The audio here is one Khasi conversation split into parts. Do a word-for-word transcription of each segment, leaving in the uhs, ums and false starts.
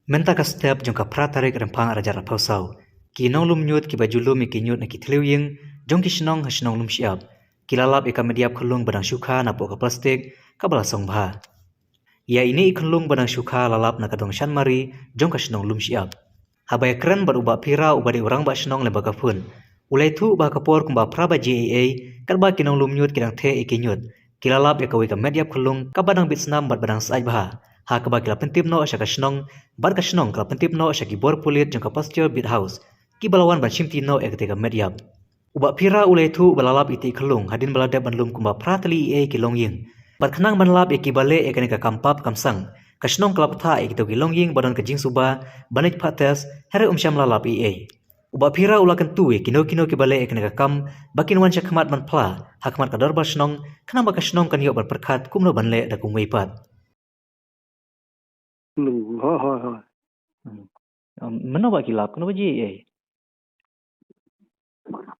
Mynta ka step jong ka phra tarik Rymphang arhajar arphew saw, ki nonglum ñiut kiba ju lum ïa ki ñiut na ki thliew ïing jong ki shnong ha shnong Lumshyiap ki la lap ïa ka met ïap khyllung ba dang shu kha napoh ka plastik kaba la song bha. Ïa ine i khyllung ba dang shu kha la lap na ka dong Shanmari jong ka shnong Lumshyiap. Haba ïakren bad u Bah Phira uba dei u rangbah shnong lyngba ka phone, u la ïathuh ba ha ka por kumba phra baje eiei, katba ki nonglum ñiut ki dang theh ïa ki ñiut, ki la lap ïa kawei ka met ïap khyllung kaba dang bit snam bad ba dang syaid bha, ha kaba ki la pyntip noh sha ka shnong bad ka shnong ka la pyntip noh sha ki bor pulit jong ka Pasture Beat House, kiba la wan ban shimti noh ïa katei ka met ïap. U Bah Phira u la ïathuh ba la lap ïa itei i khyllung hadien ba la dep ban lum kumba phra tylli eiei ki longïing. Bad khnang ban lap ïa kiba leh ïa kane ka kam pap kam sang, ka shnong ka la bthah ïa kito ki longïing ba don ka jingsuba ban leit phah test, hynrei ym shym la lap eiei. U Bah Phira u la kyntu ïa kino kino kiba leh ïa kane ka kam ba kin wan shakhmat ban phla ha khmat ka dorbar shnong, khnang ba ka shnong kan ïoh ban pyrkhat kumno ban leh da kumwei pat. Khyllung, hooid, hooid, hooid. Hmm. Um, mynno ba ki lap, kano baje eiei?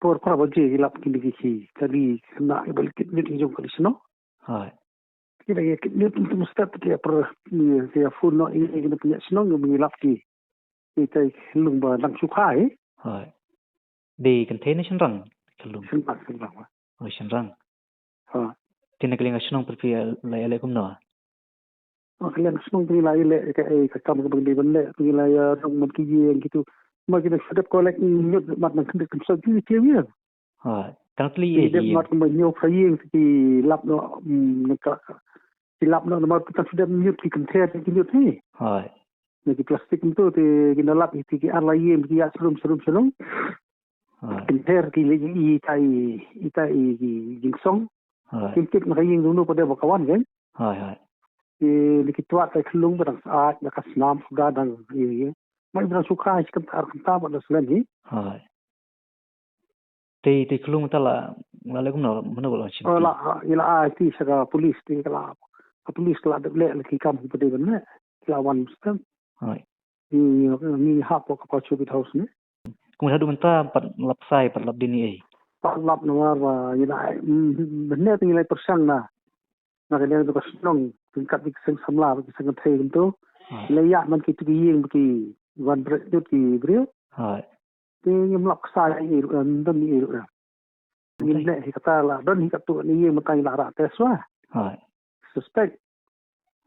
Por phra baje ki lap kine ki, ki kali khynnah kiba leh kit ñiut ki jong kali shnong. Hooid. Ki la ïa kit ñiut mynta mynstep ki ïa phone noh ïa kine ki pynïaid shnong ba ngi lap ki. Itei i khyllung ba dang shu kha eiei. Hooid. Dei kynthei ne shynrang i khyllung? Shynrang, shynrang. Oh, shynrang. Hooid. Te na ka liang ka shnong pat phi la ïaleh kumno? Na ka liang ka shnong phi la ïaleh kaei ka kam kaba ngi dei ban leh, phi la ïa rung man ki ïing kitu. Ma ki dang shu dep collect ñiut mat nang khyndiat khynsoit ki ïa. Hooid. Kano tylli ïing? Ki dep mat kumba hynñiew phra ïing ki lap noh, mm, na ka, ki lap noh namar ki dang shu dep ñiut ki kynther ki ñiut hi. Hooid. Na ki plastik kumtu te ki na lap hi te ki ar lai ïing ki ïa sarum sarum sarum. Hooid. Kynther ki leh ïa itai, itai i jingsong. Hooid. Kim tip na ka ïing jong no pat de ba ka wan kein. Hooid, hooid. Ki leh ki twad ka khyllung ba dang syaid na ka snam suda dang ïa. Ma i ba dang shu kha shi kynta ar kynta ba dang slem hi. Hooid. Te, te khyllung mynta la, la leh kumno, mynno ba la shim? Oh, la, i la ai ti sha ka police, te ka la, ka police ka la dep leh la ki kam kiba dei ban leh, ki la wan mynstep. Hooid. Ngi, ngi hap ka Pasture Beat House ne. Kumno haduh mynta pat lap ksai, pat lap dien eiei? Pat lap namar ba ngi la, mm, mynne te ngi la pyrshang na, na ka liang jong ka shnong, ryngkat bad ki seng samla, bad ki seng kynthei kumtu. Hooid. Ngi la ïaid man kitu ki ïing ba ki wan bret ñiut ki briew. Hooid. Te ngim lap ksai eiei ruh, ym don eiei ruh. Ngim leh hi kata la don hi katto katne ïing mynta ngi la rah test wa. Hooid. Suspect.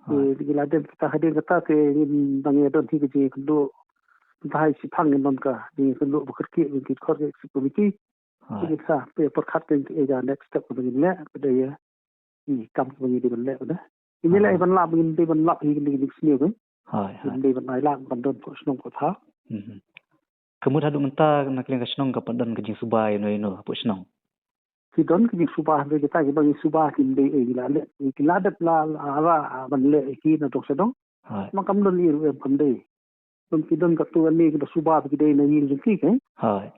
Hooid. Te ngi la dem kita hadien kata te ngim dang ïa don hi ka jingkynduh. Mynta ha i shiphang ngin don ka jingkynduh ba kyrkieh ngin ki khot ka executive committee. Hooid. Te ngin sa pyrkhat ka jingïa next step kaba ngin leh, ka dei ïa i kam kaba ngi dei ban leh, ba dei. Ngi leh ban lap, ngi dei ban lap hi, ngi dei ban sniew, eh. Hooid, hooid. Ngi dei ban ailad, ban don pok shnong pok thaw. Mhm. Ka mut haduh mynta na ka liang ka shnong ka pat don ka jingsuba ïano ïano pok shnong? Ki don ka jingsuba, hynrei kita kiba ngi suba ki dei, eh, ngi la leh, ki la dep la, la, la, ban leh ki na dong sha dong. Hooid. Ma kam don ïa ruh em kam dei. Don ki don katto katne kiba suba ba ki dei na ïing jong ki, eh. Hooid.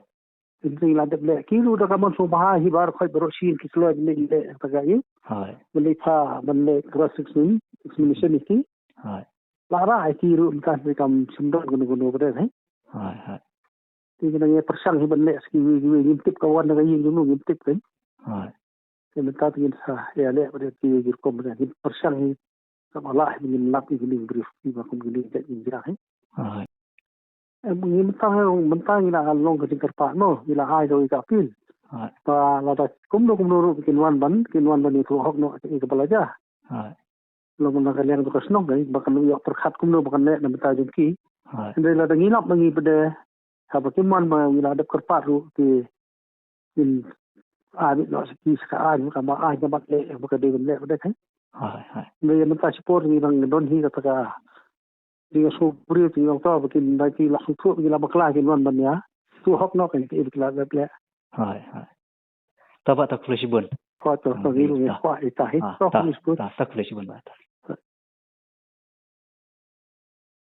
Te ngi la dep leh ki ruh da ka mon sngewbha hi baroh khoit baroh shin ki kloi ban leh kata ka ïing. Hooid. Ban leh pha, ban leh cross examination ïa ki. Hooid. La rah ïa ki ruh mynta te kam shym don kano kano ba dei, hooid. Hooid, hooid. Te ngi dang ïa pyrshang hi ban leh sa kiwei kiwei, ngim tip ka wan na ka ïing jong no, ngim tip, hooid. Hooid. Te mynta te ngin sa ïa leh pat ïa kiwei ki rukom, ngin pyrshang hi. Kaba lah hi ngin lap ïa kine ki briew kiba kum kine ki jait ki jrah hi. Hooid. Em, ngi mynta, mynta ngi la long ka jingkyrpad mo, ngi la ai kawei ka appeal. Hooid. Ba lada kumno kumno ruh kin wan ban, kin wan ban ïathuh hok noh ïa kaba la jia. Hooid. Long na ka liang jong ka shnong, eh, ba kan ïoh pyrkhat kumno ba kan leh na bynta jong ki. Hooid. Hynrei lada ngi lap ma ngi pat de, haba kim wan ba ngi la dep kyrpad ruh ki, kin ai mih noh sa ki sa ka aiñ, kaba aiñ kaba leh, ba ka dei ban leh pat de, eh. Hooid, hooid. Hynrei mynta shipor ngi dang don hi kata ka jingïasngewbriew, jingïasngewthuh ba kin, ba ki la sngewthuh, ba ki la bakla, kin wan ban ïathuh hok noh, kan ki, ba ki la dep leh. Hooid, hooid. Ta bah, ta khublei shibun. Hooid, ta, ta, hmm, ngi ruh ngi ta, kwah ïa ta hi. Ah, ta, ta khublei shibun. Ta, ta khublei shibun bah, ta.